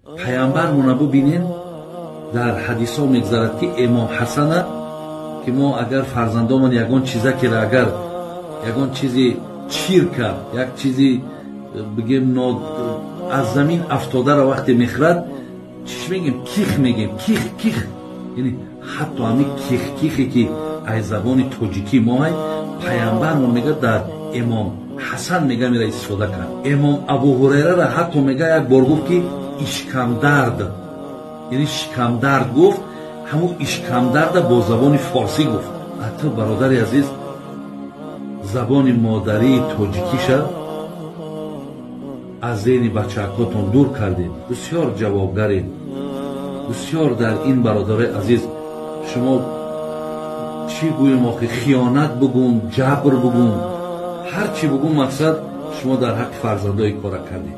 Пайғамбармона бубинен, дар ҳадисҳо мегузарад, ки Имом Ҳасана, ки мо агар фарзандомон ягон чизакера, агар ягон чизи чирка, як чизи, бигем, аз замин афтодаро вақте мехӯрад, чиш мегем? Ких мегем, ких ких. Яъне ҳатто ҳамин ких кихе, ки аз забони тоҷикӣ моай, пайғамбармон мега, дар Имом Ҳасан мега, мера истифода кард. Имом Абу Ҳурайрара ҳатто мега, як бор гуфт, ки ишкамдард, яъне шикамдард гуфт, ҳамун ишкамдарда бо забони форсӣ гуфт. Ҳатто, бародари азиз, забони модарии тоҷикиша аз зеҳни бачаакотон дур кардем. Бисёр ҷавобгарем, бисёр дар ин. Бародарои азиз, шумо чӣ гӯем охи? Хиёнат бугум, ҷабр бугум, ҳар чӣ бугум, мақсад, шумо дар ҳаққи фарзандои кора кардед.